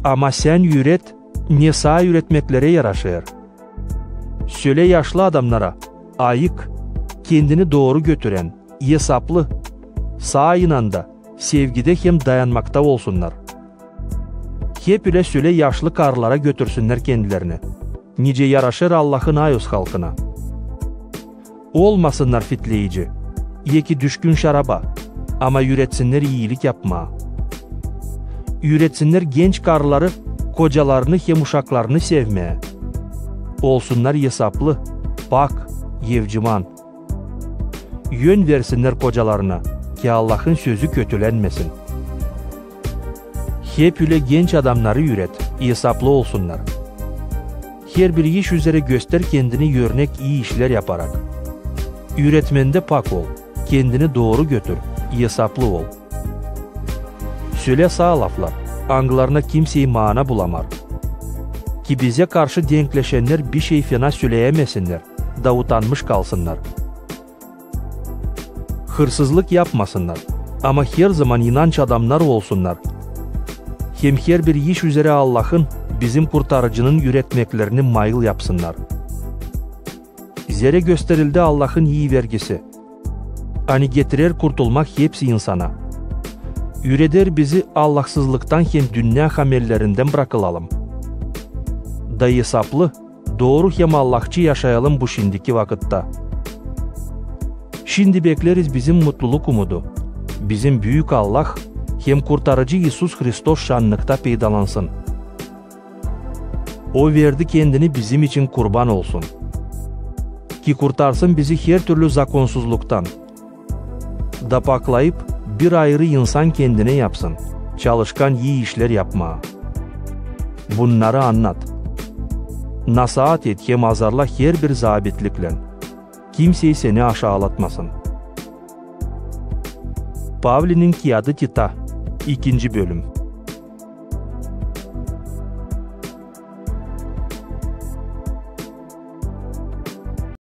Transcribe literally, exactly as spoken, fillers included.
Ama sän üüret, ne saa üüretmeklerä yaraşêr. Sölä yaşlı adamnara: ayık, kendini dooru götürän, esaplı, saa inanda, sevgidä hem dayanmakta olsunnar. Hep ölä sölä yaşlı karılara götürsünnär kendilerini, nicä yaraşêr Allahın ayoz halkına. Olmasınnar fitleyici, eki düşkün şaraba, ama üüretsinnär iilik yapmaa. Üüretsinnär genç karıları kocalarını hem uşaklarını sevmää. Olsunnar esaplı, pak, evciman. Yön versinnär kocalarına, ki Allahın sözü kötülänmesin. Hep ölä genç adamnarı üüret, esaplı olsunnar. Herbir iş üzerä göster kendini örnek ii işlär yaparak. Üüretmendä pak ol, kendini dooru götür, esaplı ol. Sölä saa laflar, angılarına kimsey maana bulamar, ki bizä karşı denkleşennär bişey fena söleyämesinnär da utanmış kalsınnar. Hırsızlık yapmasınnar, ama herzaman inanç adamnar olsunnar. Hem herbir iş üzerä Allahın, bizim Kurtarıcının üüretmeklerini mayıl yapsınnar. Zerä gösterildi Allahın ii vergisi, ani getirer kurtulmak hepsi insana. Üüreder bizi allahsızlıktan hem dünnä hamellerindän brakılalım, da esaplı, dooru hem allahçı yaşayalım bu şindiki vakıtta. Şindi bekleriz bizim mutluluk umudu, bizim büük Allah hem Kurtarıcı İisus Hristos şannıkta peydalansın. O verdi kendini bizim için kurban olsun, ki kurtarsın bizi her türlü zakonsuzluktan, da paklayıp, bir ayırı insan kendinä yapsın, çalışkan ii işlär yapmaa. Bunnarı annat. Nasaat et hem azarla herbir zabitliklän. Kimsey seni aşaalatmasın. Pavlinin kiyadı Tita, ikinci bölüm.